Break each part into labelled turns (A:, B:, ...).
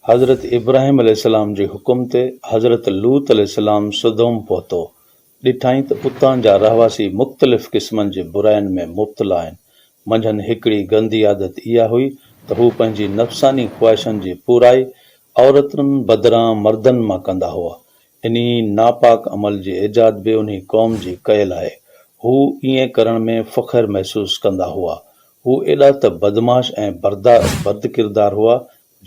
A: حضرت ابراهيم عليه السلام جي حڪم تي حضرت لوط عليه السلام سدوم پهتو. ڏٺائين ته اتان جا رهواسي مختلف قسمن جي براين ۾ مبتلا آهن. منجهن هڪڙي گندي عادت اها هئي ته هو پنهنجي نفساني خواهشن جي پورائي عورتن بدران مردن مان ڪندا هئا. انهي ناپاڪ عمل جي ايجاد به انهي قوم جي ڪيل آهي. هو ائين ڪرڻ ۾ فخر محسوس ڪندا هئا. هو ايڏا ته بدمعاش ۽ بدڪردار هئا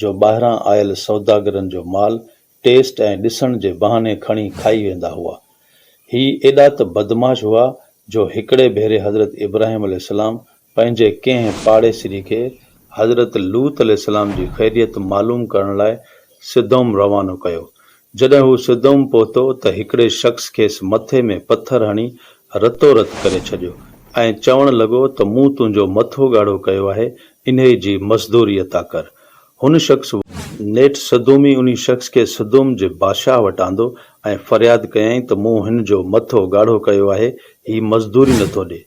A: جو ٻاهران آيل سوداگرن جو مال ٽيسٽ ۽ ڏسڻ جي بهاني کڻي کائي ويندا هئا. هي ايڏا ته بدمعاش هئا جو هڪڙي ڀيري حضرت ابراهيم عليه السلام پنهنجي ڪنهن پاڙيسري کي حضرت لوط عليه السلام جي خيريت معلوم ڪرڻ لاء سدوم روانو ڪيو. جڏهن هو سدوم پهتو ته هڪڙي شخص کيس مٿي ۾ پٿر هڻي رتو رت ڪري ڇڏيو ۽ چوڻ لڳو ته مون تنهنجو مٿو ڳاڙهو ڪيو آهي، انهيء جي مزدوري عطا ڪر. هن شخص نيٺ سدومي انهي شخص کي سدوم جي بادشاهه وٽ آندو ۽ فرياد ڪيائين ته مون هن جو مٿو ڳاڙهو ڪيو آهي، هي مزدوري نٿو ڏي.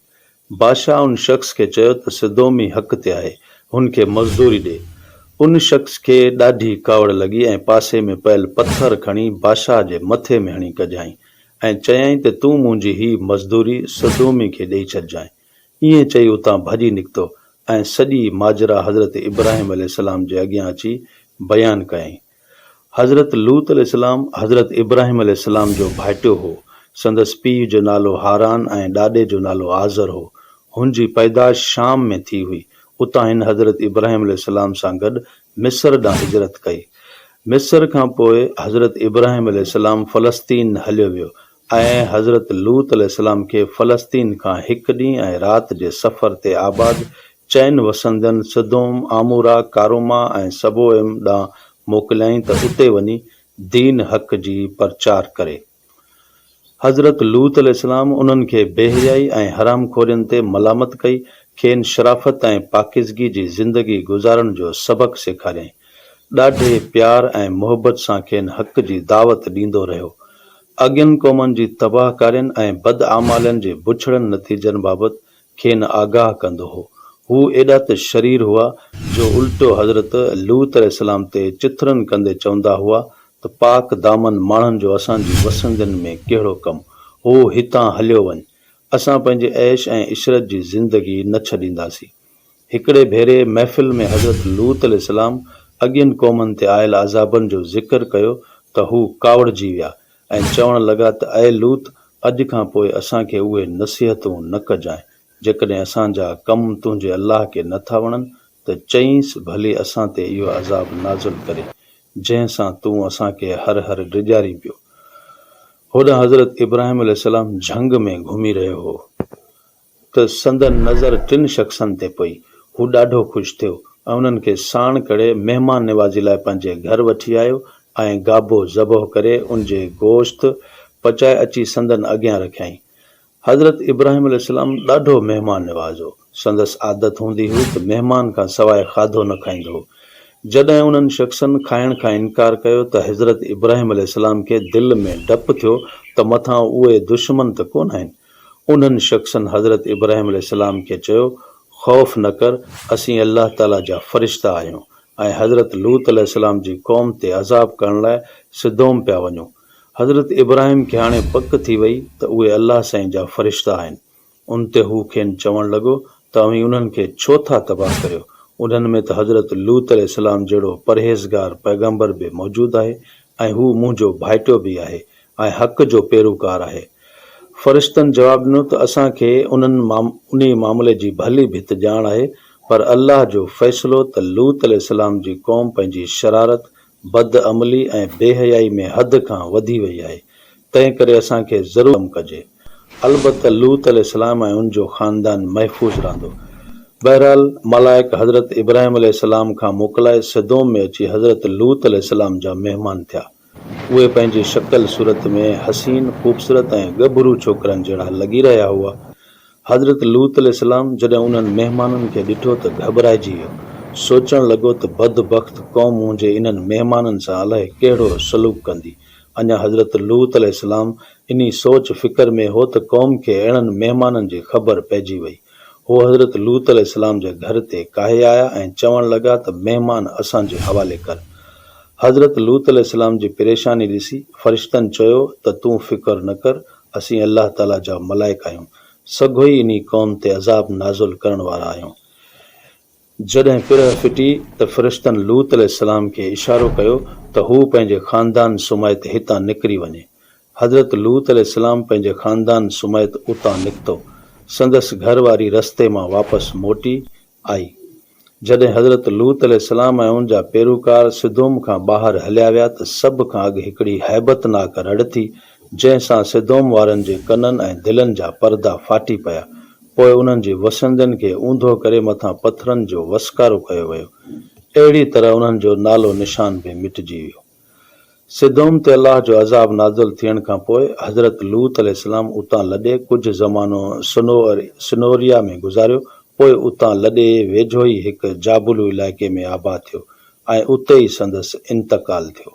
A: بادشاهه ان شخص کي چيو ته سدومي حق تي آهي، هن کي مزدوري ڏي. ان شخص کي ڏاڍي ڪاوڙ لڳي ۽ پاسي ۾ پيل پٿر کڻي بادشاهه جي مٿي ۾ هڻي ڪڍيائين ۽ چيائين ته تون منهنجي هي مزدوري سدومي کي ڏيئي ڇڏجانء. ائين چئي اتان ڀڄي نڪتو ۽ سڄي ماجرا حضرت ابراهيم عليه السلام جي اڳيان اچي بيان ڪيائين. حضرت لوط عليه السلام حضرت ابراهيم عليه السلام جو ڀائٽيو هو. سندس پيء جو نالو هاران ۽ ڏاڏي جو نالو آزر هو. هن جي پيدائش شام ۾ ٿي هئي. اتان هن حضرت ابراهيم عليه السلام سان گڏ مصر ڏانهن هجرت ڪئي. مصر کان پوء حضرت ابراهيم عليه السلام فلسطين هليو ويو ۽ حضرت لوط عليه السلام کي فلسطين کان هڪ ڏينهن ۽ رات جي سفر تي آباد چئن وسندين سدوم، عموره، قاروما ۽ سبوئيم ڏانهن موڪليائين ته اتي وڃي دين حق جي پرچار ڪري. حضرت لوط عليه السلام انهن کي بي حيائي ۽ حرام خورين تي ملامت ڪئي، کين شرافت ۽ پاڪيزگي جي زندگي گذارڻ جو سبق سيکاريائين. ڏاڍي پيار ۽ محبت سان کين حق جي دعوت ڏيندو رهيو. اڳين قومن جي تباهه ڪارين ۽ بداعمالين جي بڇڙن نتيجن بابت کين آگاهه ڪندو هو. هو ايڏا ته شرير هئا جو الٽو حضرت لوط عليه السلام تي چٿرن ڪندي چوندا هئا ته پاڪ دامن ماڻهن جو اسان جي وسندين ۾ ڪهڙو ڪم، هو هتان هليو وڃ. اسان پنهنجي عيش ۽ عشرت جي زندگي نه ڇڏينداسين. هڪڙي ڀيري محفل ۾ حضرت لوط عليه السلام اڳين قومن تي آيل عذابن جو ذڪر ڪيو ته هو ڪاوڙجي ويا ۽ چوڻ لڳا ته اي لوط! اڄ کان پوء اسان کي اهي نصيحتون نه ڪجانء، جيڪڏهن اسان جا ڪم تنهنجي الله کي نه ٿا وڻن ته چئينس ڀلي اسان تي اهو عذاب نازل ڪري، جنهن سان تون اسان کي هر هر ڊيڄارين پيو. هوڏانهن حضرت ابراهيم عليه السلام جهنگ ۾ گهمي رهيو هو. ته سندن نظر ٽن شخصن تي پئي. هو ڏاڍو خوش ٿيو ۽ انهن کي ساڻ ڪري مهمان نوازي لاء پنهنجي گهر وٺي آيو ۽ گابو ذبح ڪري ان جي گوشت پچائي اچي سندن اڳيان رکيائين. حضرت ابراهيم عليه السلام ڏاڍو مهمان نواز هو. سندس عادت هوندي هئي ته مهمان کان سواء کاڌو نه کائيندو هو. جڏهن انهن شخصن کائڻ کان انڪار ڪيو ته حضرت ابراهيم عليه السلام کي دل ۾ ڊپ ٿيو ته مٿان اهي دشمن ته ڪونه آهن. انهن شخصن حضرت ابراهيم عليه السلام کي چيو، خوف نه ڪر، اسين الله تعاليٰ جا فرشتا آهيون ۽ حضرت لوط عليه السلام جي قوم تي عذاب ڪرڻ لاء سدوم پيا وڃون. حضرت ابراهيم کي هاڻي پڪ ٿي وئي ته اهي الله سائين جا فرشتا آهن. ان تي هو کين چوڻ لڳو ته اوهين انهن کي ڇو ٿا تباهه ڪريو؟ انهن ۾ ته حضرت لوط عليه السلام جهڙو پرهيزگار پيغمبر به موجود آهي ۽ هو منهنجو ڀائٽيو به آهي ۽ حق جو پيروڪار آهي. فرشتن جواب ڏنو ته اسان کي انهن انهي معاملي جي ڀلي ڀت ڄاڻ آهي پر الله جو فيصلو ته لوط عليه السلام جي قوم پنهنجي شرارت، بد عملي ۽ بي حيائي ۾ حد کان وڌي وئي آهي تنهن ڪري اسان کي ضرور ڪم ڪجي. البته لوط عليه السلام ۽ ان جو خاندان محفوظ رهندو. بهرحال ملائڪ حضرت ابراهيم عليه السلام کان موڪلائي سدوم ۾ اچي حضرت لوط عليه السلام جا مهمان ٿيا. اهي پنهنجي شڪل صورت ۾ حسين، خوبصورت ۽ ڳڀرو ڇوڪرن جهڙا لڳي رهيا هئا. حضرت لوط عليه السلام جڏهن انهن مهمانن کي ڏٺو ته گهٻرائجي ويو. سوچڻ لڳو ته بد بخت قوم منهنجي انهن مهمانن سان الائي ڪهڙو سلوڪ ڪندي. اڃا حضرت لوط عليه السلام انهي سوچ فڪر ۾ هو ته قوم کي اهڙن مهمانن جي خبر پئجي وئي. هو حضرت لوط عليه السلام جي گهر تي ڪاهي آيا ۽ چوڻ لڳا ته مهمان اسان جي حوالي ڪر. حضرت لوط عليه السلام جي پريشاني ڏسي فرشتن چيو ته تون فڪر نه ڪر، اسين الله تعاليٰ جا ملائڪ آهيون، سگهو ئي انهي قوم تي عذاب نازل ڪرڻ وارا آهيون. جڏهن پرهه ڦٽي ته فرشتن لوط عليه السلام کي اشارو ڪيو ته هو پنهنجي خاندان سميت هتان نڪري وڃي. حضرت لوط عليه السلام پنهنجي خاندان سميت اتان نڪتو. سندس گهر واري رستي مان واپس موٽي آئي. جڏهن حضرت لوط عليه السلام ۽ ان جا پيروڪار سدوم کان ٻاهر هليا ويا ته سڀ کان اڳ هڪڙي هيبتناڪ رڙ ٿي، جنهن سان سدوم وارن جي ڪنن ۽ دلن جا پردا ڦاٽي پيا. پوء انهن جي وسندين کي اونڌو ڪري مٿان پٿرن جو وسڪارو ڪيو ويو. اهڙيء طرح انهن جو نالو نشان به مٽجي ويو. سدوم تي الله جو عذاب نازل ٿيڻ کان پوء حضرت لوط عليه السلام اتان لڏي ڪجهه زمانو سنوريا ۾ گذاريو، پوء اتان لڏي ويجهو ئي هڪ جابلو علائقي ۾ آباد ٿيو ۽ اتي ئي سندس انتقال ٿيو.